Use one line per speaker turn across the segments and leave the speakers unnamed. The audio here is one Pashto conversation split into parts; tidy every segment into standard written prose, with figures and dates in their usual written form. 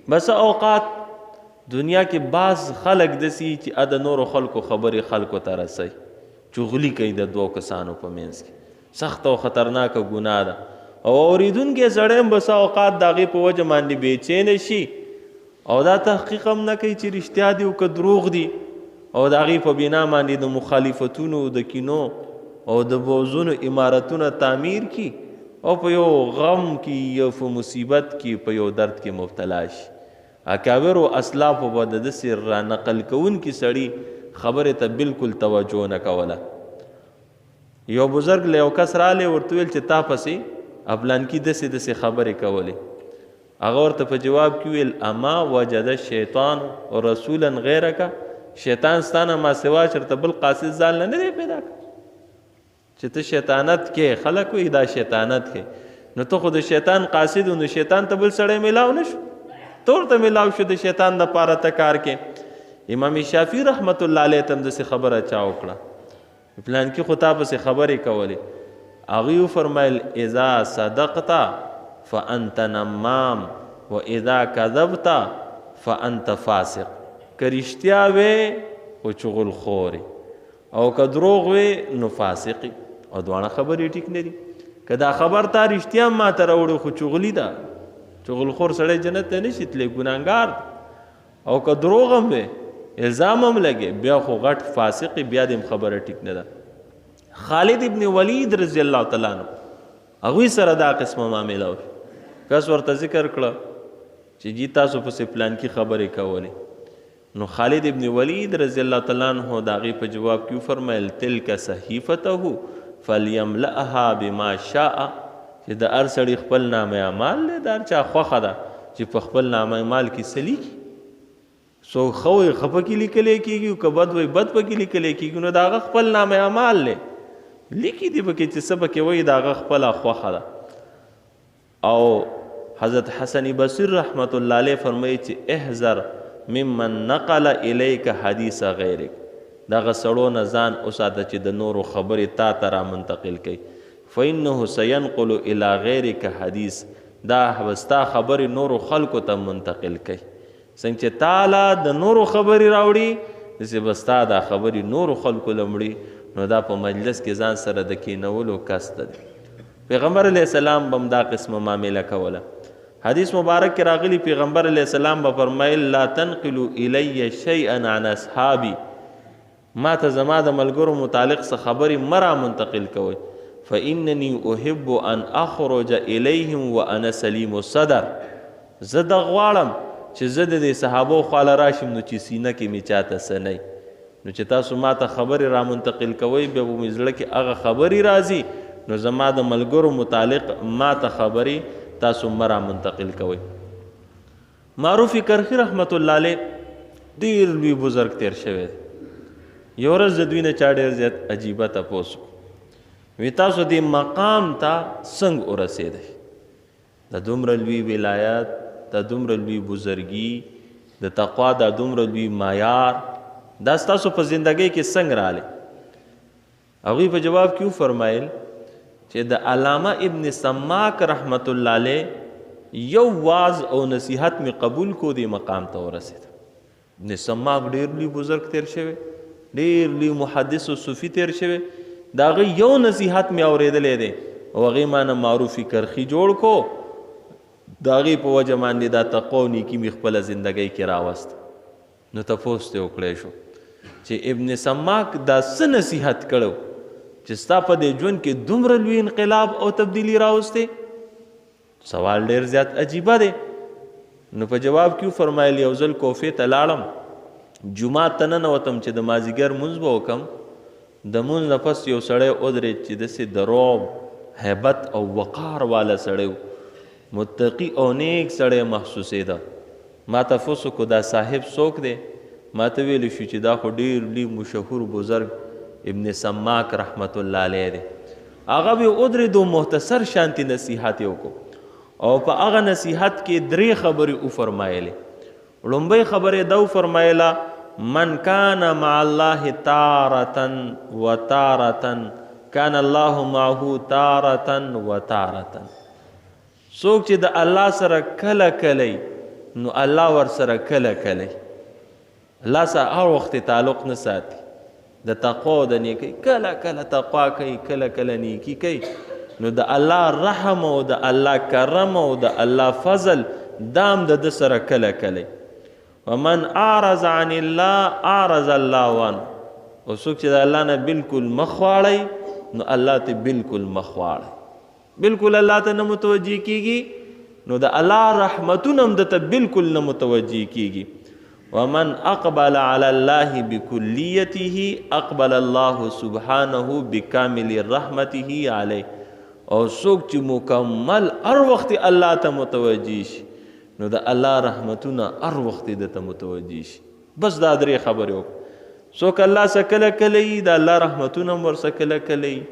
بس اوقات دنیا کې بعض خلک دسی چې د نورو خلکو خبرې خلکو ته رسوي، چغلي کوي د دوو کسانو په منځ کې، سخته او خطرناکه ګناه ده. او اورېدونکی سړی هم بس اوقات د هغې په وجه باندې بېچینه شي او دا تحقیق هم نه کوي چې رښتیا دي او که دروغ دي، او د هغې په بنا باندې د مخالفتونو د کینو او د بوزونو عمارتونه تعمیر کړي او په یو غم کې یو په مصیبت کې په یو درد کې مبتلا شي. اکابر او اسلافو به د داسې را نقل کوونکي سړي خبرې ته بالکل توجه نه کوله. یو بزرګ له یو کس راغلی ورته ویل چې تا پسې افلانکي داسې داسې خبرې کولې. هغه ورته په جواب کې ویل اما وجد الشیطان رسولا غیرک، شیطان ستا نه ما سوا چېرته بل قاصد ځان له نه دی پیدا کړ چې ته شیطانت کې. خلک وایي دا شیطانت کې، نو ته خو د شیطان قاصد، نو شیطان ته بل سړی میلاو نه شو، ته ورته میلاو شو د شیطان دپاره ته کار کې. امام شافعي رحمت الله علیه ته هم داسې خبره چا وکړه، پلانکي خو تا پسې خبرې کولې. هغوی وفرمیل اذا صدقت فانت نمام و اذا کذبت فانت فاسق. که رښتیا وې خو چغلخور او که دروغ وې نو فاسق، او دواړه خبرې ټیک نه دي. که دا خبر تا رښتیا ما ته راوړې خو چغلي ده، چغلخور سړی جنت ته نشي تللی، ګناهګار دی. او که دروغ هم وې الزام هم لګې بیا خو غټ فاسق، بیا دې هم خبره ټیک نه ده. خالد ابن ولید رضی الله تعالی عنه هغوی سره دا قسمه معامله وشوه. کس ورته ذکر کړه چې جی تاسو پسې پلانکي خبرې کولې، نو خالد ابن ولید رضی الله تعالی عنه د هغې په جواب کې وفرمیل تلک صحیفته فلیملأها بما شاء، چې د هر سړي خپل نامه اعمال دی، د هر چا خوښه ده چې په خپل نامه اعمال کې څه لیکي. څوک ښه وایي ښه پکې لیکلی کېږي، او که بد وایي بد پکې لیکلی کېږي، نو د هغه خپل نامه اعمال دی، لیکي دي پکې چې څه پکې وایي، د هغه خپله خوښه ده. او حضرت حسن بصیر رحمت الله علیه فرمایي چې احذر ممن نقل الیک حدیث غیرک، دغه سړو نه ځان وساته چې د نورو خبرې تا ته را منتقل کوي، فإنه سینقل الی غیرک حدیث، دا به ستا خبرې نورو خلکو ته منتقل کوي. څنګه چې تاله د نورو خبرې راوړي داسې به ستا دا خبرې نورو خلکو له مړي. نو دا په مجلس کې ځان سره د کینولو کس ته دی. پیغمبر علیه السلام به هم دا قسمه معامله کوله. حدیث مبارک کې راغلي پیغمبر علیه السلام به فرمایل لا تنقلوا الی شیئا عن اصحابي، ما ته زما د ملګرو متعلق څه خبرې مه را منتقل کوئ، فإنني أحب أن أخرج إليهم وأنا سلیم الصدر، زه د غواړم چې زه د دې صحابو خواله راشم نو چې سینه کې مې چاته څه نه، نو چې تاسو ما ته خبرې را منتقل کوئ بیا به مې زړه کې هغه خبرې راځي، نو زما د ملګرو متعلق ما ته خبرې تاسو مه را منتقل کوئ. معروف کرخي رحمت الله علیه ډېر لوی بزرګ تېر شوی دی. یو ورځ د دوی نه چا ډېر زیات عجیبه تپوس وکړو، وی تاسو دې مقام ته څنګه ورسېدئ؟ د دومره لوی ولایت، د دومره لوی بزرګي، د تقوا دا دومره لوی معیار، دا ستاسو په زندګۍ کې څنګه راغلی؟ هغوی په جواب کې وفرمایل چې د علامه ابن سماک رحمت الله علیه یو واز او نصیحت مې قبول کو، دې مقام ته ورسېد. ابن سماک ډېر لوی بزرګ تېر شوی، ډېر لوی محدث او صوفي تېر شوی، د هغه یو نصیحت مې اورېدلی دی او هغې ما نه معروفي کرخي جوړ کو، د هغې په وجه باندې دا تقوا او نیکي مې خپله زندګۍ کې راوست. نو تپوس ترې وکړی شو چې ابن سماک دا څه نصیحت کړی چې ستا په دې ژوند کې دومره لوی انقلاب او تبدیلي راوستې؟ سوال ډېر زیات عجیبه دی. نو په جواب کې وفرمایل یو ځل کوفې ته لاړم، جومات ته ننوتم چې د مازیګر مونځ به وکړم. د مونځ نه پس یو سړی ودرېد چې داسې د رعب، هیبت او وقار والا سړی و، متقي او نیک سړی محسوسېده. ما تپوس وکړو دا صاحب څوک دی؟ ما ته ویلی شو چې دا خو ډېر لوی مشهور بزرګ ابن سماک رحمت الله علیه دی. هغه به ودرېدو، مختصر شانتي نصیحت یې وکړو او په هغه نصیحت کې درې خبرې وفرمایلې. لومبۍ خبرې دا وفرمایله من کان مع الله تارة و تارة کان الله معه تارة و تارة. څوک چې د الله سره کله کله نو الله ورسره کله کله الله سره هر وخت تعلق نه ساتي. د تقوا او د نیکۍ کله کله تقوا کوي، کله کله نیکي کوي، نو د الله رحم او د الله کرم او د الله فضل دام د ده سره کله کله. ومن اعرض عن الله اعرض الله عنه، او څوک چې د الله نه بالکل مخ واړوي نو الله ته بالکل مخ واړوي، بالکل الله ته نه متوجه کیږي، نو د الله رحمتونه هم ده ته بالکل نه متوجه کیږي. ومن اقبل على الله بکلیته اقبل الله سبحانه بکامل رحمته علیه، او څوک چې مکمل هر وخت الله ته متوجه شي نو د الله رحمتونه هر وخت ده ته متوجه شي. بس دا درې خبرې وکړه. څوک الله سره کله کله وي د الله رحمتونه هم ورسره کله کله وي،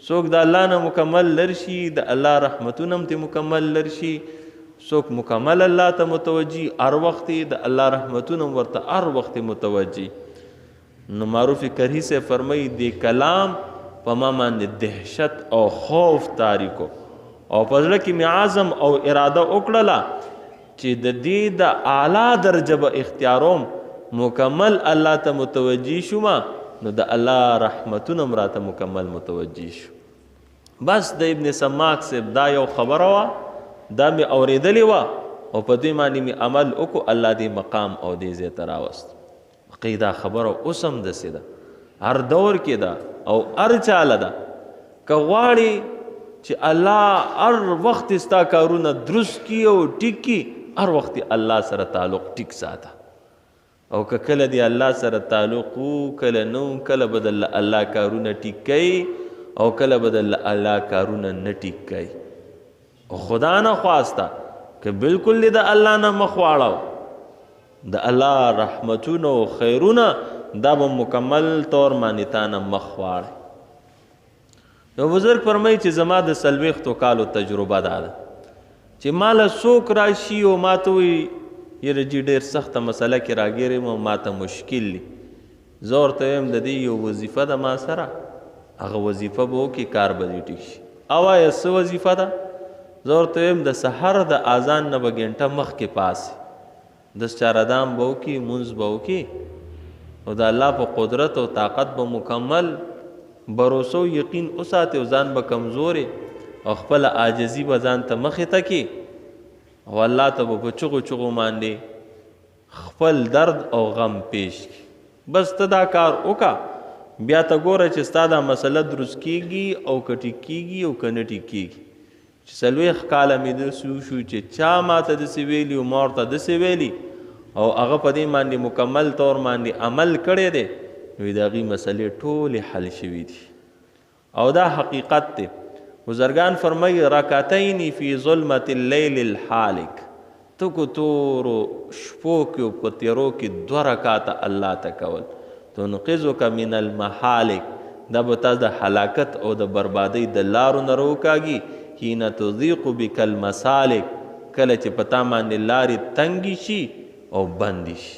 څوک د الله نه مکمل لر شي د الله رحمتونه هم ترې مکمل لر شي، څوک مکمل الله ته متوجي هر وخت د الله رحمتونه هم ورته هر وخت متوجي. نو معروف کرهي صاحب فرمایي دې کلام په ما باندې دهشت او خوف طاري کو، او په زړه کې مې عزم او اراده وکړله چې د دې د اعلی درجه به اختیاروم، مکمل الله ته متوجي شوم، نو د الله رحمتونه هم راته مکمل متوجي شو. بس د ابن سماک صاحب دا یو خبره وه، دا مې اورېدلې وه او په دې باندې مې عمل وکړو، الله دې مقام او دې ځای ته راوست. واقعي دا خبره اوس هم داسې ده، هر دور کې ده او هر چاله ده. که غواړي چې الله هر وخت ستا کارونه درست کړي او ټیک کړي، هر وخت الله سره تعلق ټیک ساته. او که کله دی الله سره تعلق وو کله نه، کله به د الله کارونه ټیک کوي او کله به د الله کارونه نه ټیک کوي. او خدا نه خواسته که بالکل دی د الله نه مخ واړو، د الله رحمتونه او خیرونه دا به مکمل طور باندې تا نه مخ واړوي. یو بزرګ فرمایي چې زما د 40 کالو تجربه دا ده چې ما له څوک راشي او ما ته وایي یاره جي ډېر سخته مسله کې راګیر یم او ما ته مشکل دي، زه ورته وایم د دې یو وظیفه ده ما سره، هغه وظیفه به وکړي کار به دې ټیک شي. اوایه څه وظیفه ده؟ زه ورته وایم د سحر د اذان نه به ګنټه مخکې پاڅې، دسچاردام به وکړي، مونځ به وکړي، او د الله په قدرت او طاقت به مکمل بروسه او یقین وساتې او ځان به کمزورې او خپله عاجزي به ځان ته مخې ته کړې او الله ته به په چغو چغو باندې خپل درد او غم پیش کړي. بس ته دا کار وکړه، بیا ته ګوره چې ستا دا مسله درست کیږي او که ټیک کیږي او که نه ټیک کیږي. چې 40 کاله مې داسې وشو چې چا ما ته داسې ویلي او ما ورته داسې ویلي او هغه په دې باندې مکمل طور باندې عمل کړی دی، نو د هغې مسلې ټولې حل شوي دي. او دا حقیقت دی. بزرګان فرمایي رکعتین فی ظلمة اللیل الحالک، تکو تورو شپو کې او په تیرو کې 2 رکعته الله ته کول، تنقذک من المحالک، دا به تا د هلاکت او د بربادۍ د لارو نه راوکاږي. حین تضیق بک المسالک، کله چې په تا باندې لارې تنګې شي او بندې شي،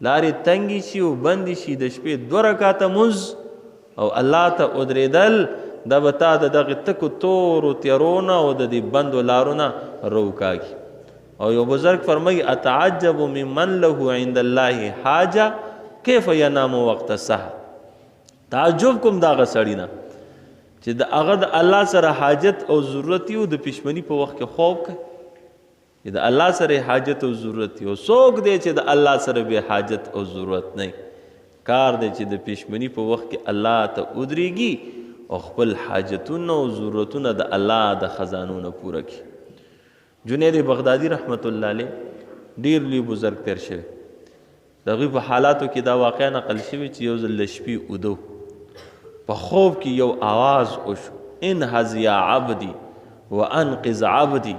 لارې تنګې شي او بندې شي، د شپې 2 رکعته مونځ او الله ته ودرېدل، دا به تا د دغې تکو تورو تیرو نه او د دې بندو لارو نه راوکاږي. او یو بزرګ فرمایي اتعجب ممن له عند الله حاجه کیف ینام وقت السحر، تعجب کوم د هغه سړي نه چې د هغه د الله سره حاجت او ضرورت یو د پښمني په وخت کې خوب کوي، چې د الله سره حاجت او ضرورت یو. څوک دی چې د الله سره بې حاجت او ضرورت نه؟ کار دی چې د پښمني په وخت کې الله ته ودرېږي او خپل حاجتونه او ضرورتونه د الله د خزانو نه پوره کړي. جنید بغدادي رحمت الله علیه ډېر لوی بزرګ تېر شوی. د هغوی په حالاتو کې دا واقعه نقل شوې چې یو ځل د شپې اوده و، په خوب کې یو آواز وشو، انهض یا عبدي وانقذ عبدي،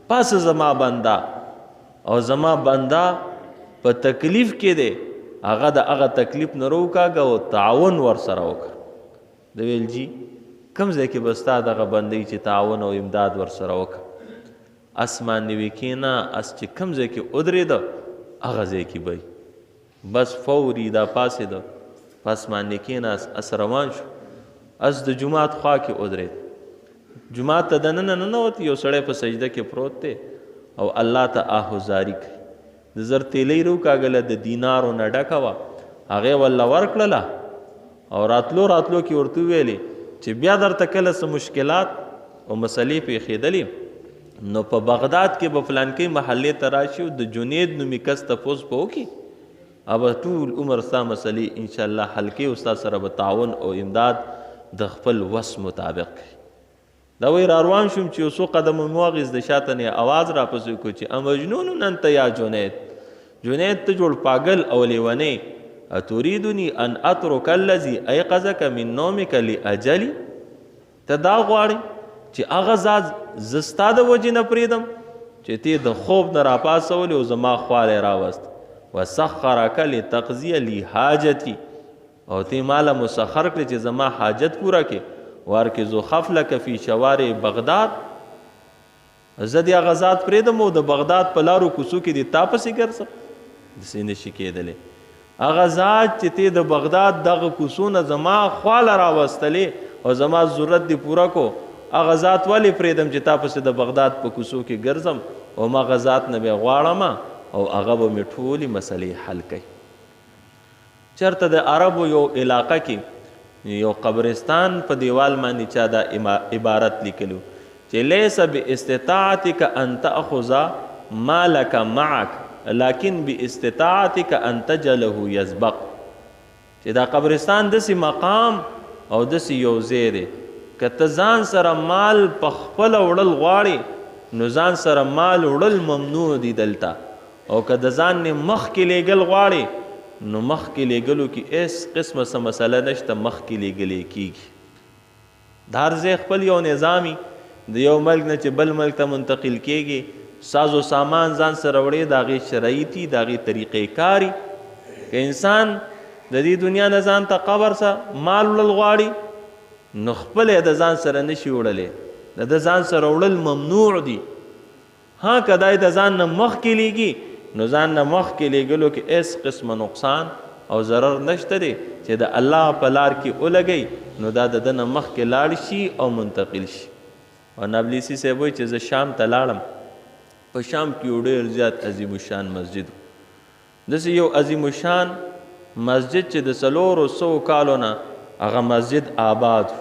پاڅه زما بنده او زما بنده په تکلیف کې دی، هغه د هغه تکلیف نه راوکاږه او تعاون ورسره وکړه. ده ویل جي کوم ځای کې به ستا دغه بندی چې تعاون او امداد ورسره وکړه؟ اس باندې وې کښېنه، اس چې کوم ځای کې ودرېده هغه ځای کې به وي. بس فوري دا پاڅېده، په اس باندې کښېناست، اس روان شو، اس د جومات خوا کې ودرېد. جومات ته دننه ننوت، یو سړی په سجده کې پروت دی او الله ته آه و زاري کوي. د زر تیلۍ روکاږله، د دینارو نه ډکه وه، هغې ورله ورکړله او راتلو راتلو کې ورته وویلې چې بیا درته کله څه مشکلات او مسلې پېښېدلې نو په بغداد کې به فلانکۍ محلې ته راشي او د جنید نومي کس تپوس به وکړي، او به ټول عمر ستا مسلې انشاءالله حل کوي او ستا سره به تعاون او امداد د خپل وس مطابق کوي. دا وایي راروان شوم چې یو څو قدمه مې واخیست، د شاته نه یې اواز راپسې کړو چې امجنون انت یا جنید، جنید ته جوړ پاګل او لیونی، اتریدني ان اترک الذي ایقظک من نومک لاجلي، ته دا غواړې چې هغه ذات زه ستا د وجې نه پرېږدم چې ته د خوب نه راپاڅولې او زما خواله یې راوست، وسخرک لتقضی لي حاجتي، او ته ماله مسخر کړې چې زما حاجت پوره کړې، وارکزو خفلک فی شوارع بغداد، زه دې هغه ذات پرېږدم او د بغداد په لارو کوڅو کې دې تا پسې ګرځم، داسې نه شي کېدلی. هغه ذات چې ته د بغداد دغه کوڅو نه زما خواله راوستلې او زما ضرورت دې پوره کړو، هغه ذات ولې پرېږدم چې تا پسې د بغداد په کوڅو کې ګرځم او ما هغه ذات نه بیا غواړم او هغه به مې ټولې مسلې حل کوي. چېرته د عربو یو علاقه کې یو قبرستان په دیوال باندې چا دا عبارت لیکلو چې لیس باستطاعتک ان تأخذ مالک معک لكن باستطاعتک ان تجله یسبق، چې دا قبرستان داسې مقام او داسې یو ځای دی که ته ځان سره مال په خپله وړل غواړې نو ځان سره مال وړل ممنوع دی دلته، او که د ځان نه مخکې لېږل غواړې نو مخکې لېږلو کې هېڅ قسمه څه مسله نشته، مخکې لېږلی کېږي. د هر ځای خپل یو نظام وي، د یو ملک نه چې بل ملک ته منتقل کېږي ساز و سامان ځان سره وړي، د هغې شرایط د هغې طریقې کاري. که انسان د دې دنیا نه ځان ته قبر سره مال وړل غواړي نو خپله یې د ځان سره نشي وړلی، د ده ځان سره وړل ممنوع دي. ها که دا یې د ځان نه مخکې لېږي نو ځان نه مخکې لېږلو کې هېڅ قسمه نقصان او ضرر نشته دی چې د الله په لار کې ولګوي نو دا د ده نه مخکې لاړ شي او منتقل شي. او نابلیسي صاحب وایي چې زه شام ته لاړم، په شام کې یو ډېر زیات عظیم الشان مسجد و، داسې یو عظیم الشان مسجد چې د 400 کالو نه هغه مسجد آباد و.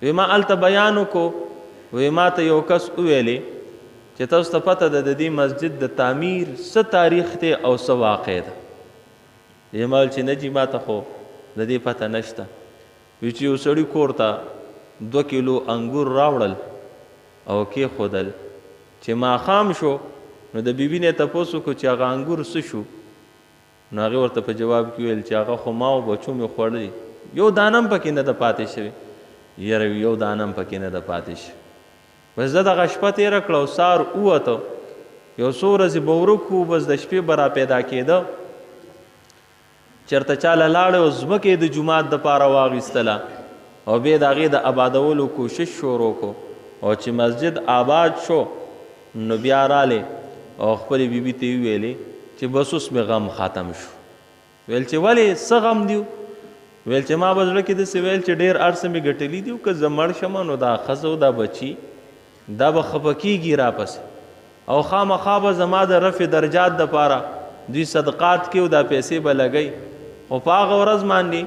وی ما هلته بیان وکړو، وی ما ته یو کس وویلې چې تاسو ته پته ده د دې مسجد د تعمیر څه تاریخ دی او څه واقع ده. وی ما ویل چې نه جي ما ته خو د دې پته نشته. وی چې یو سړي کور ته 2 کیلو انګور راوړل او کېښودل، چې ماښام شو نو د بیبي نه یې تپوس وکړو چې هغه انګور څه شو، نو هغې ورته په جواب کې وویل چې هغه خو ما او بچو مې خوړلي، یو دانه هم پکې نه ده پاتې شوې. یاره یو دانه هم پکې نه ده پاتې شوې. بس زه دغه شپه تېره کړه او سهار ووته، یو څو ورځې به ورک و، بس د شپې به را پیدا کېده، چېرته چاله لاړی او ځمکه یې د جومات دپاره واخیستله او بیا د هغې د آبادولو کوشش شروع کړو. او چې مسجد آباد شو نو بیا رالی او خپلې بیبي ته یې وویلې چې بس اوس مې غم ختم شو. ویل چې ولې څه غم دی؟ ویل چې ما به زړه کې داسې ویل چې ډېر هر څه مې ګټلي دي، که زه مړ شم نو دا ښځه او دا بچي دا به خفه کېږي راپسې، او خامخا به زما د رفع درجات دپاره دوی صدقات کوي او دا پیسې به لګوي. خو په هغه ورځ باندې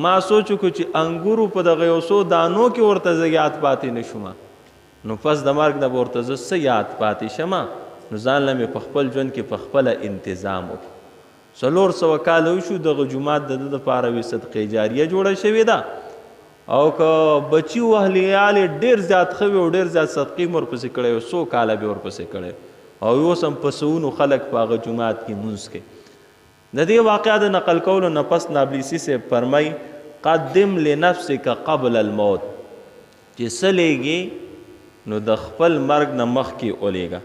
ما سوچ وکړو چې انګورو په دغه یو څو دانو کې ورته زه یاد پاتې نه شوم، نو پس د مرګ نه به ورته زه څه یاد پاتې شم، نو ځان له مې په خپل ژوند کې په خپله انتظام وکړو. 400 کاله وشو دغه جومات د ده دپاره وي صدقې جاریه جوړه شوې ده، او که بچي او اهل عیال یې ډېر زیات ښه وي او ډېر زیات صدقې مې ورپسې کړی او څو کاله به یې ورپسې کړی، او اوس هم په سوونو خلک په هغه جومات کې مونځ کوي. د دې واقعه د نقل کولو نه پس نابلیسي صاحب فرمایي قدم لنفسک قبل الموت، چې څه لېږې نو د خپل مرګ نه مخکې ولېږه،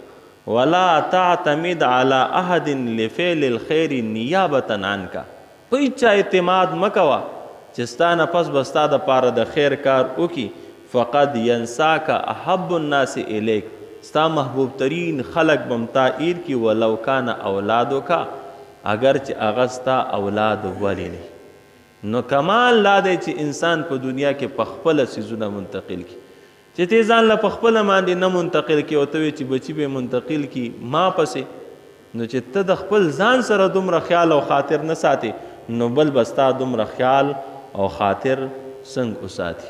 ولا تعتمد على احد لفعل الخير نیابة عنک، په هیچا اعتماد مه کوه چې ستا نه پس به ستا دپاره د خیر کار وکړي، فقد ینساک احب الناس الیک، ستا محبوب ترین خلق به هم تا هېر کړي، ولو کان اولادک، اگر چې هغه ستا اولاد ولې نه. نو کمال دا دی چې انسان په دنیا کې په خپله څیزونه منتقل کړي، چې ته ځان له په خپله باندې نه منتقل کړي او ته وایې چې بچي به یې منتقل کړي ما پسې، نو چې ته د خپل ځان سره دومره خیال او خاطر نه ساتې، نو بل به ستا دومره خیال او خاطر څنګه وساتي؟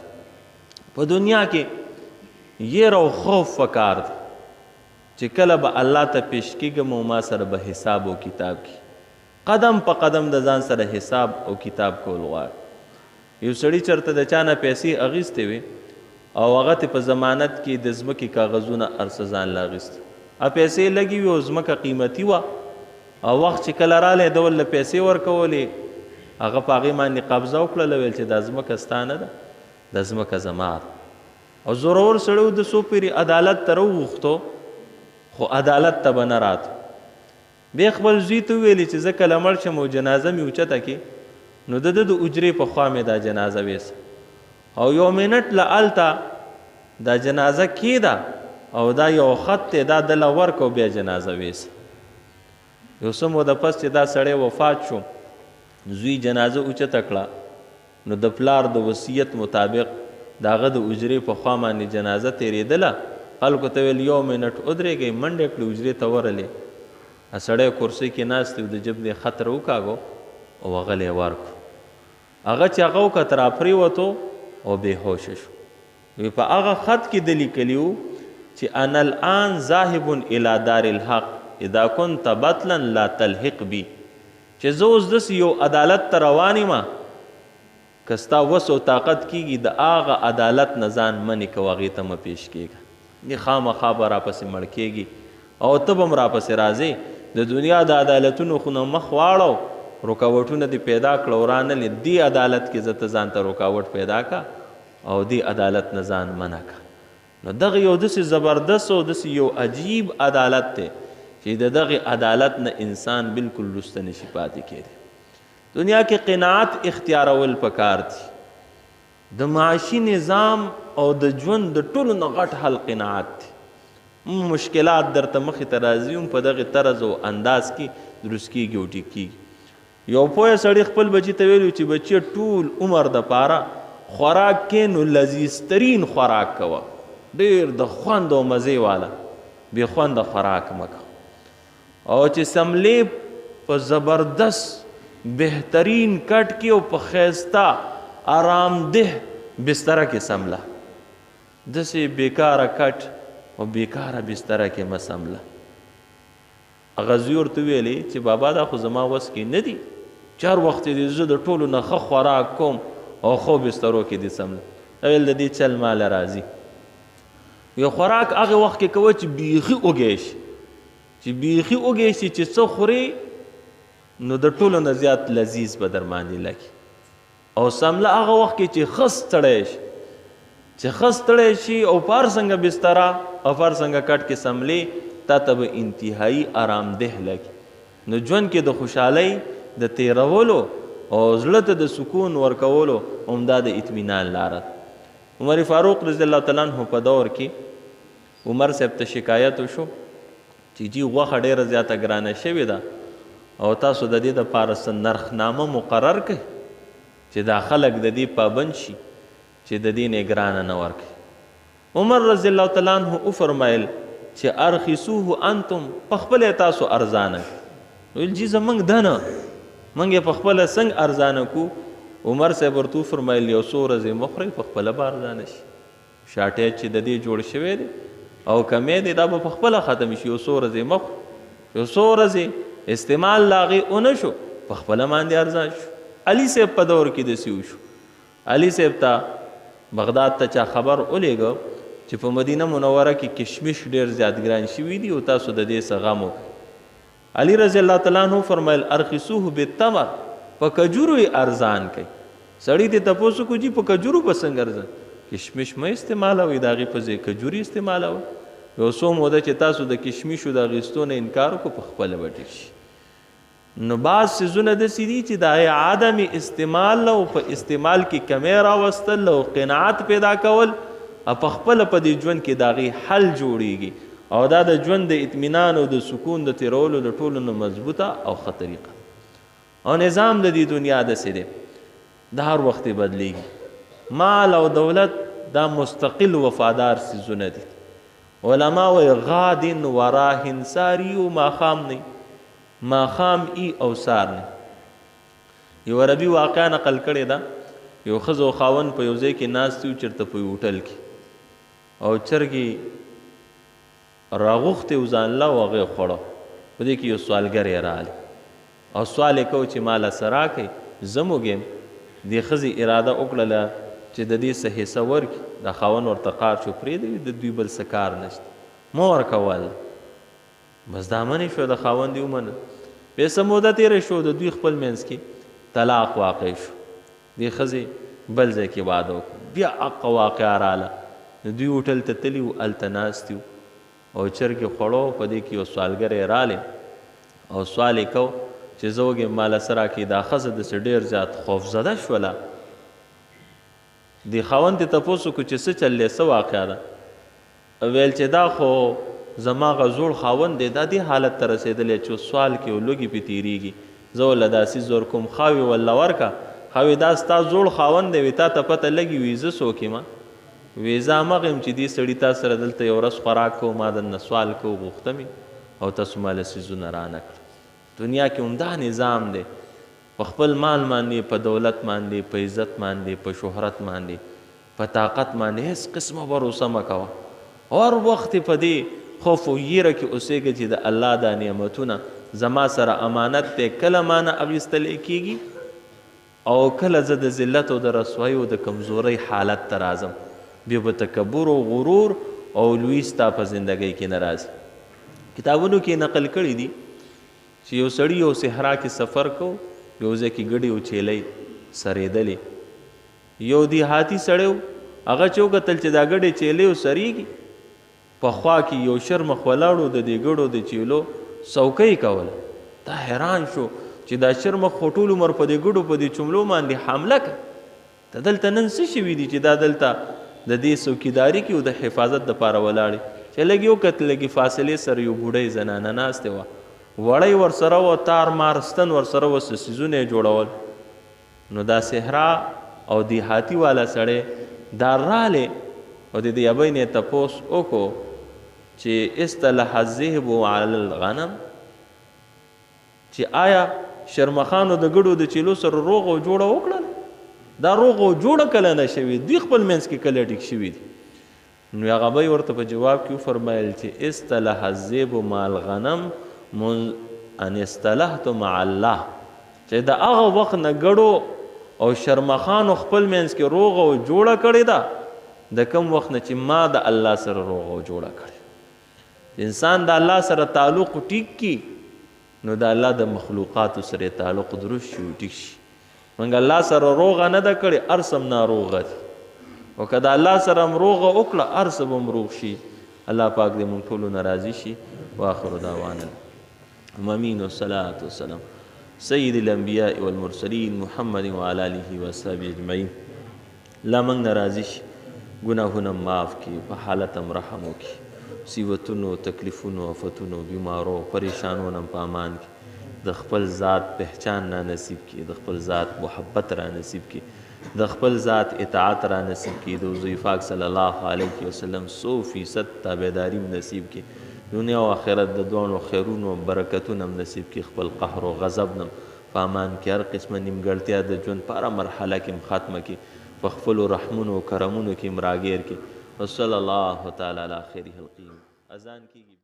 په دنیا کې یر او خوف پکار دی چې کله به الله ته پیش کېږم او ما سره به حساب او کتاب کی، قدم په قدم د ځان سره حساب او کتاب کول غواړي. یو سړي چېرته د چا نه پیسې اخیستې وې او هغه ته په ضمانت کې د ځمکې کاغذونه هر څه ځان له اخیستي، پیسې لګي وې او ځمکه قیمتي وه، او وخت چې کله راغلی ده ورله پیسې ورکولې، هغه په هغې باندې قبضه وکړله، ویل چې دا ځمکه ستا نه ده، دا ځمکه زما ده. او زورور سړی و، د څو پېرې عدالت ته راوغوښتو، خو عدالت ته به نه راتو. بیا خپل زوی ته وویلې چې زه کله مړ شم او جنازه مې اوچته کړې، نو د ده د اجرې په خوا مې دا جنازه ویسه، او یو منټ له هلته دا جنازه کېده او دا یو خط دی، دا ده له ورکړه او بیا جنازه ویسه. یو څه موده پس چې دا سړی وفات شو، زوی جنازه اوچته کړه، نو د پلار د وصیت مطابق د هغه د اجرې په خوا باندې جنازه تېرېدله. خلکو ته ویل یو منټ ودرېږئ، منډې کړې، اجرې ته ورغلې. سړی کرسۍ کې ناست دی، د جب نه خط راوکاږو او هغه له یې ورکړو. هغه چې هغه وکت راپرېوتو او بې هوشه شو. وی په هغه خط کې ده لیکلي وو چې انا الان ذاهب الی دار الحق اذا كنت بطلا لا تلحق بي، چې زه اوس داسې یو عدالت ته روان یم، که ستا وس او طاقت کېږي د هغه عدالت نه ځان منې کوه، هغې ته مه پېش کېږه، دې خامخا به راپسې مړ کېږي او ته به هم راپسې راځې. د دنیا د عدالتونو خو نه مخ واړو، رکاوټونه دې پیدا کړه او رانلې، دې عدالت کې زه ته ځان ته رکاوټ پیدا که او دې عدالت نه ځان منع که. نو دغه یو داسې زبردست او داسې یو عجیب عدالت دی چې د دغې عدالت نه انسان بالکل وروسته نشي پاتې کېدی. دنیا کې قناعت اختیارول پکار دي. د معاشي نظام او د ژوند د ټولو نه غټ حل قناعت دی. مشکلات درته مخې ته راځي هم په دغې طرز او انداز کې درست کېږي او ټیک کېږي. یو پوه سړي خپل بچي ته ویلو چې بچیه ټول عمر دپاره خوراک کې نو لذیذترین خوراک کوه، ډېر د خوند او مزې والا، بې خونده خوراک مه کوه، او چې سملې په زبردست بهترین کټ کې او په ښایسته آرامده بستره کې سمله، داسې بیکاره کټ او بیکاره بستره کې مه سمله. هغه زوی ورته وویلې چې بابا دا خو زما وس کې نه دي، چې هر وخت دې زه د ټولو نه ښه خوراک کوم او ښو بسترو کې دې سمله. ویل د دې چل ماله راځي. یو خوراک هغه وخت کې کوه چې بیخي وږی شي، چې بیخي وږی شي، چې څه خورې نو د ټولو نه زیات لذیذ به در باندې لګي. او سمله هغه وخت کې چې ښه ستړی شي، چې ښه ستړی شي او په هر څنګه بستره او په هر څنګه کټ کې سملې، تا ته به انتهایی آرامده لګي. نو ژوند کې د خوشحالۍ د تېرولو او زړه ته د سکون ورکولو همدا د اطمینان لاره ده. عمر فاروق رضی الله تعالی عنه په دور کې عمر صاحب ته شکایت وشو چې جی غوښه ډېره زیاته ګرانه شوې ده او تاسو د دې دپاره څه نرخنامه مقرر کړئ چې دا خلک د دې پابند شي چې د دې نه ګرانه نه ورکوي. عمر رضی الله تعالی عنه وفرمایل چې ارخصوه انتم، په خپله یې تاسو ارزانه کړئ. ویل جی زموږ ده نه، موږ یې په خپله څنګه ارزانه کړو؟ عمر صاحب ورته وفرمایل یو څو ورځې مه خورئ، په خپله به ارزانه شي. شاټیج چې د دې جوړ شوی دی او کمی دی دا به په خپله ختم شي، یو څو ورځې مه خورئ، یو څو ورځې استعمال د هغې ونه شو، په خپله باندې ارزان شو. علي صاحب په دور کې داسې وشو. علي صاحب ته بغداد ته چا خبر ولیږه چې په مدینه منوره کې کشمش ډېر زیات ګران شوي دي او تاسو د دې څه غم وکړئ. علي رضی الله تعالی عنه فرمایل ارخصوه بالتمر، په کجورو یې ارزان کړئ. سړي ته تپوس وکړو جي په کجورو به څنګه ارزان؟ کشمش مه استعمالوئ، د هغې په ځای کجوري استعمالوئ. یو څو موده چې تاسو د کشمشو د اخیستو نه انکار وکړو په خپله به ټیټ شي. نو بعض څیزونه داسې دي چې د هغې عدم استعمال او په استعمال کې کمی راوستل او قناعت پیدا کول او په خپله په دې ژوند کې د هغې حل جوړیږي، او دا د ژوند د اطمینان او د سکون د تېرولو د ټولو نه مضبوطه او ښه طریقه. او نظام د دې دنیا داسې دی، د هر وخت یې بدلیږي. مال او دولت دا مستقل وفادار څیزونه دي. علما وایي غادن وراهن ساري او ماښام نه، ماښام ای او سار نه. یو عربي واقعه نقل کړې ده، یو ښځه او خاوند په یو ځای کې ناست وو چېرته په یو هوټل کې، او چرګې راغوښتې و ځان له او هغه یې خوړه. په دې کې یو سوالګر یې راغلی او سوال یې کوو چې ما له څه راکړئ، زه موږ یم. دې ښځې اراده وکړله چې د دې څه حصه ورکړي. دا خاوند ورته قار شو، پرېږدئ، د دوی بل څه کار نشته، مه ورکول. بس دا منې شو، د خاوند یې ومنل. بیا څه موده تېره شو، د دوی خپل منځ کې طلاق واقع شو. دې ښځې بل ځای کې واده وکړ. بیا هغه واقعه راله، د دوی هوټل ته تللي وو، هلته ناست وو او چرګې خوړو. په دې کې یو سوالګر یې رالی او سوال یې کو چې زه وږی یم، ما له څه راکړي. دا ښځه داسې ډېر زیات خوفزده شوله. دې خاوند ته تپوس وکړو چې څه چل دی، څه واقعه ده؟ ویل چې دا خو زما هغه زوړ خاوند دی، دا دې حالت ته رسېدلی چې اوس سوال کوي او لوږې پرې تېرېږي، زه ورله داسې زور کوم. ښه وي ورله ورکړه. ښه وي دا ستا زوړ خاوند دی، وي تا ته پته لګي، وي زه څوک یم؟ وي زه همغه یم چې دې سړي تا سره دلته یو ورځ خوراک کوو، ما درنه سوال کوو، غوښته مې او تاسو ما له څیزونه رانه کړل. دنیا کې همدا نظام دی، په خپل مال باندې، په دولت باندې، په عزت باندې، په شهرت باندې، په طاقت باندې هېڅ قسمه بروسه مه کوه. هر وخت په دې خوف او یره کې اوسېږه چې د الله دا نعمتونه زما سره امانت دی، کله ما نه اخیستلی کېږي او کله زه د ذلت او د رسوایۍ او د کمزورۍ حالت ته راځم. بیا به تکبر او غرور او لوی ستا په زندګۍ کې نه راځي. کتابونو کې نقل کړي دي چې یو سړي یو صحرا کې سفر کو، یو ځای کې ګډې او چیلۍ سرېدلې. یو دیهاتي سړی و، هغه چې وکتل چې دا ګډې چیلۍ او سرېږي، په خوا کې یو شرمخ ولاړ و، د دې ګډو د چیلو څوکۍ کوله. دا حیران شو چې دا شرمخ خو ټول عمر په دې ګډو په دې چملو باندې حمله کوي، ته دلته نن څه شوي دي چې دا دلته د دې څوکیداري کې او د حفاظت دپاره ولاړې؟ چې لږ یې وکتل، لږې فاصلې سره یو بوډۍ زنانه ناستې وه، وړۍ ورسره وه، تار مار ستن ورسره وه، څه څیزونه یې جوړول. نو دا صحرا او دیهاتي والا سړی دا رالی او د دې ابۍ نه یې تپوس وکړو چې اصطلح الذئب علی الغنم، چې آیا شرمخانو د ګډو د چیلو سره روغ او جوړه وکړل؟ دا روغ او جوړه کله نه شوې، دوی خپل منځ کې کله ټیک شوي دي. نو هغه به یې ورته په جواب کې وفرمایل چې اصطلح الذئب مع الغنم منذ ان اصطلحت مع الله، چې د هغه وخت نه ګډو او شرمخانو خپل منځ کې روغ او جوړه کړې ده، د کوم وخت نه چې ما د الله سره روغ او جوړه کړې. انسان د الله سره تعلق ټیک کی، نو د الله د مخلوقاتو سره تعلق درست شي او ټیک شي. موږ الله سره روغه نه ده کړې، هر څه هم ناروغه دي، او که د الله سره هم روغه وکړه، هر څه به هم روغ شي. الله پاک دې موږ ټولو نه راضي شي. واخر دعوانا امین والصلاة والسلام سید الانبیاء والمرسلین محمد وعلى آله وصحبه اجمعین. الله موږ نه راضي شي، ګناهونه معاف کړي، په حالت هم رحم وکړي، مصیبتونو، تکلیفونو، آفتونو، بیمارو، پریشانو نه په امان کړي، د خپل ذات پهچان را نصیب کړي، د خپل ذات محبت را نصیب کړي، د خپل ذات اطاعت را نصیب کړي، د حضور پاک صلی الله علیه وسلم 100% تابعداري هم نصیب کړي، دنیا او آخرت د دواړو خیرونو او برکتونو هم نصیب کړي، خپل قهر او غضب نه په امان کړي، هر قسمه نیمګړتیا د ژوند په هره مرحله کې هم ختمه کړي، په خپلو رحمونو او کرمونو کې هم راګیر کړي. وصلی الله تعالی علی خیر خلقه. اذان کیږي.